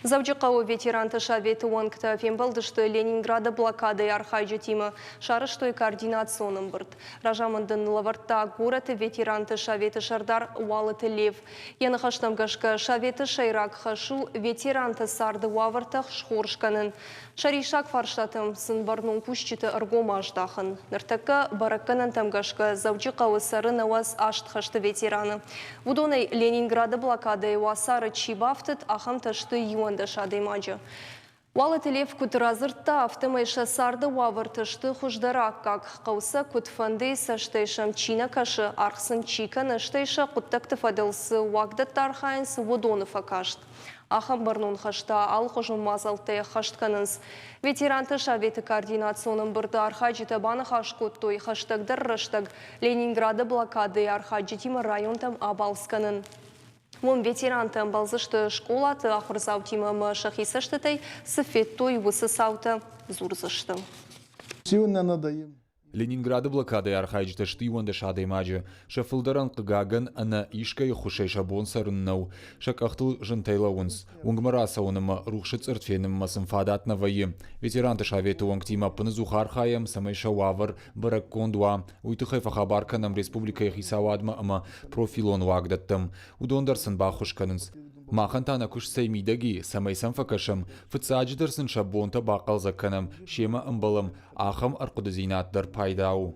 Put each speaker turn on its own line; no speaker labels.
Дзӕуджыхъӕуы ветеранты советы уӕнгтӕ фембӕлдысты Ленинграды блокадӕйы архайджытимӕ, сарӕзтой координацион ӕмбырд. Разамынд ын лӕвӕрдта горӕты ветеранты советы сӕрдар Уалыты Лев. Йӕ ныхӕстӕм гӕсгӕ, советы сӕйраг хӕс у ветеранты царды уавӕртӕ схорз кӕнын. Сӕ риссаг фарстатӕм сын бӕрнон кусджыты ӕргом аздахын. Ныртӕккӕ бӕрӕггӕнӕнтӕм гӕсгӕ Дзӕуджыхъӕуы цӕры 98 хӕсты ветераны. Уыдонӕй Ленинграды блокадӕйы уацары чи бафтыд, ахӕмтӕ сты 11 адӕймаджы. Уалыты Лев куыд радзырдта, афтӕмӕй сӕ царды уавӕртӕ сты хуыздӕр аккаг. Хъӕу сӕ куыдфӕндыйы цӕстӕй сӕм чи нӕ кӕсы, аргъ сын чи кӕны, стӕй сӕ хъуыддӕгты фӕдыл цы уагдӕттӕ архайынц, уыдоны фӕкаст. Ахӕм бӕрнон хӕстӕ алыхуызон мадзӕлттӕй ӕххӕст кӕнынц. Ветеранты советы координацион ӕмбырды архайджытӕ баныхас кодтой хӕстӕгдӕр рӕстӕг Ленинграды блокадӕйы архайджытимӕ районтӕм абалц кӕнын. Уым ветерантӕ ӕмбӕлдзысты скъолаты ахуырдзаутимӕ ӕмӕ сӕхи цӕстытӕй цы федтой, уыцы цаутӕ дзурдзысты.
Сегодня надоем.
Ленинграды блокадӕйы архайджытӕ сты 11 адӕймаджы. Сӕ фылдӕрӕн, хъыгагӕн, ӕнӕ искӕй ӕххуысӕй сӕ бон цӕрын нӕу. Сӕ къӕхтыл зынтӕй лӕууынц. Уынгмӕ рацӕуын ӕмӕ рухсы цъыртт фенынмӕ сын фадат нӕ вӕййы. Ветеранты советы уӕнгтимӕ ӕппынӕдзух архайӕм, цӕмӕй сӕ уавӕр бӕрӕггонд уа. Уый тыххӕй фӕхабар кӕнӕм республикӕйы хицауадмӕ ӕмӕ профилон уагдӕттӕм. Уыдон дӕр сын баххуыс кӕнынц. Махӕн та нӕ куыст цӕй мидӕг и, цӕмӕй сӕм фӕкӕсӕм, фыццаджыдӕр сын сӕ бонтӕ бахъӕлдзӕг кӕнӕм, семӕ ӕмбӕлӕм, ахӕм ӕрхъуыдыдзинад дӕр пайда у.